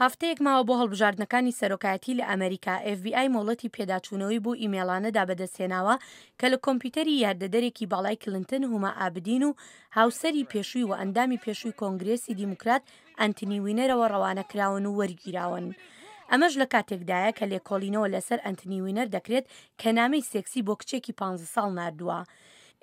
هەفتەیەک ماوە بۆ هەڵبژاردنەکانی سەرۆکایەتی لە ئەمەریکا، ئێف بی ئای مۆڵەتی پێداچوونەوەی بۆ ئیمێڵانەدا بەدەستهێناوە کە لە کۆمپیوتەری یاردەدەرێکی باڵای کلنتن هوما ئابدین و هاوسەری پێشووی و ئەندامی پێشووی کۆنگرێسی دیموکرات ئەنتنی وینەرەوە ڕەوانە کراون و وەرگیراون. ئەمەش لە کاتێکدایە کە لێکۆڵینەوە لەسەر ئەنتنی وینەر دەکرێت کە نامەی سێکسی بۆ کچێکی پانزە ساڵ ناردووە.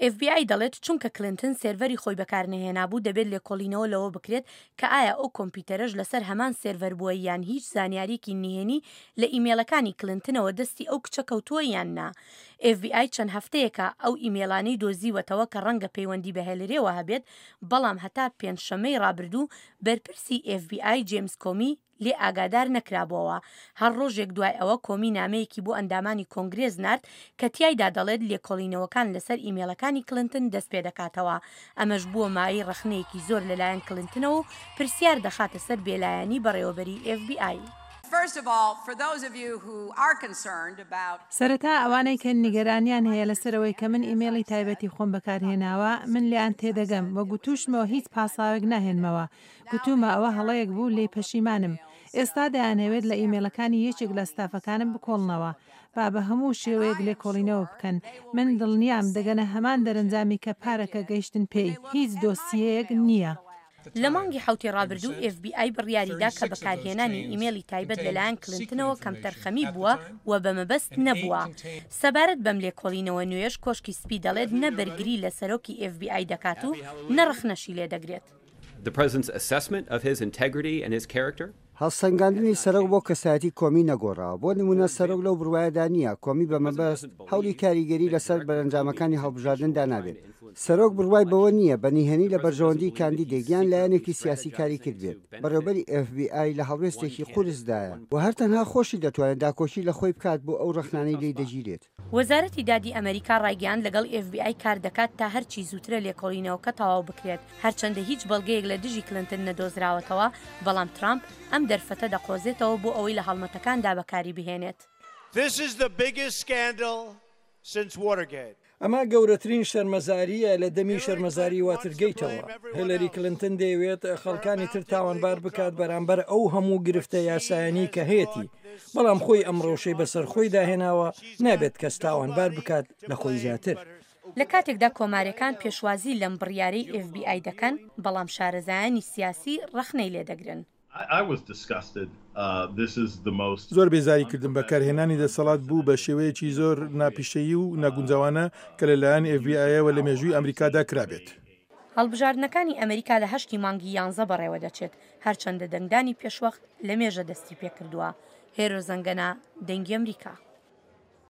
ئێف بی ئای دەڵێت چونکە کلنتن سێرڤەری خۆی بەکارنەهێنابوو دەبێت لێکۆڵینەوە لەوە بکرێت کە ئایا ئەو کۆمپیوتەرەش لەسەر هەمان سێرڤەر بووە یان هیچ زانیاریەکی نهێنی لە ئیمێڵەکانی کلنتنەوە دەستی ئەو کچە کەوتووە یان نا. ئێف بی ئای چەند هەفتەیەکە ئەو ئیمێڵانەی دۆزیوەتەوە کە ڕەنگە پەیوەندی بە هێلرێوە هەبێت بەڵام هەتا پێنجشەممەی ڕابردوو بەرپرسی ئێف بی ئای جەیمس کۆمی لێ ئاگادار نەکرابۆوە. هەر ڕۆژێک دوای ئەوە کۆمی نامەیەکی بۆ ئەندامانی کۆنگرێس نارد کە تیایدا دەڵێت لێکۆڵینەوەکان لەسەر ئیمێڵەکانی کلنتن دەستپێدەکاتەوە. ئەمەش بووە مایەی ڕەخنەیەکی زۆر لەلایەن کلنتنەوە و پرسیار دەخاتە سەر بێلایەنی بەڕێوەبەری ئێف بی ئای. سەرەتا ئەوانەی کە نیگەرانیان هەیە لەسەر ئەوەی کە من ئیمەیڵی تایبەتی خۆم بەکارهێناوە، من لێیان تێدەگەم و گوتووشمەوە هیچ پاساوێک ناهێنمەوە، گوتوومە ئەوە هەڵەیەک بوو لێی پەشیمانم. ئێستا دەیانهەوێت لە ئیمەیڵەکانی یەکێک لە ستافەکانم بکۆڵنەوە. با بە هەموو شێوەیەک لێکۆڵینەوە بکەن. من دڵنیام دەگەنە هەمان دەرەنجامی کە پارەکە گەیشتن پێی. هیچ دۆسیەیەک نییە. لە مانگی حەوتی ڕابردوو ئێف بی ئای بڕیاریدا کە بەکارهێنانی ئیمێڵی تایبەت لەلایەن کلنتنەوە کەمتەرخەمی بووە و بە مەبەست نەبووە. سەبارەت بەم لێکۆڵینەوە نوێیەش کۆشکی سپی دەڵێت نە بەرگری لە سەرۆکی ئێف بی ئای دەکات و نە ڕەخنەشی لێدەگرێت. The president's assessment of his integrity and his character. هەڵسەنگاندنی سەرۆک بۆ کەسایەتی کۆمی نەگۆڕاوە، بۆ نموونە سەرۆک لەو بڕوایەدا نییە کۆمی بە مەبەست هەوڵی کاریگەری لەسەر بەرەنجامەکانی هەڵبژاردن دانابێت. سەرۆک بڕوای بەوە نییە بە نهێنی لە بەرژەوەندیی کاندیدێک یان لایەنێکی سیاسی کاری کردبێت. بەڕێوبەری ئێف بی ئای لە هەڵوێستێکی قورسدایە و هەر تەنها خۆشی دەتوانێت داکۆکی لە خۆی بکات بۆ ئەو ڕەخنانەی لێی دەگیرێت. وەزارەتی دادی ئەمەریکا ڕایگەیاند لەگەڵ ئێف بی ئای کاردەکات تا هەرچی زووترە لێکۆڵینەوەکە تەواو بکرێت، هەرچەندە هیچ بەڵگەیەک لە دژی کلنتن نەدۆزراوەتەوە، بەڵام ترامپ ئەم دەرفەتە دەقۆزێتەوە بۆ ئەوەی لە هەڵمەتەکاندا بەکاری بهێنێت. This is the biggest scandal since Watergate. ئەمە گەورەترین شەرمەزارییە لە دەمی شەرمەزاری واترگەیتەوە. هێلەری کلنتن دەیەوێت خەڵکانی تر تاوانبار بکات بەرامبەر ئەو هەموو گرفتە یاسایانەی کە هەیەتی، بەڵام خۆی ئەم ڕەوشەی بەسەر خۆیدا هێناوە، نابێت کەس تاوانبار بکات لە خۆی زیاتر. لە کاتێکدا کۆماریەکان پێشوازی لەم بڕیارەی ئێف بی ئای دەکەن، بەڵام شارەزایانی سیاسی ڕەخنەی لێدەگرن. زۆر بێزاری کردم، بەکارهێنانی دەسەڵات بوو بە شێوەیەکی زۆر ناپیشەیی و ناگونجاوانە کە لەلایەن ئێف بی ئایەوە لە مێژووی ئەمریکادا کرابێت. هەڵبژاردنەکانی ئەمریکا لە هەشتی مانگی یانزە بەڕێوەدەچێت، هەرچەندە دەنگدانی پێشوەخت لە مێژە دەستیپێکردووە. هێرۆ زەنگەنە، دەنگی ئەمریکا.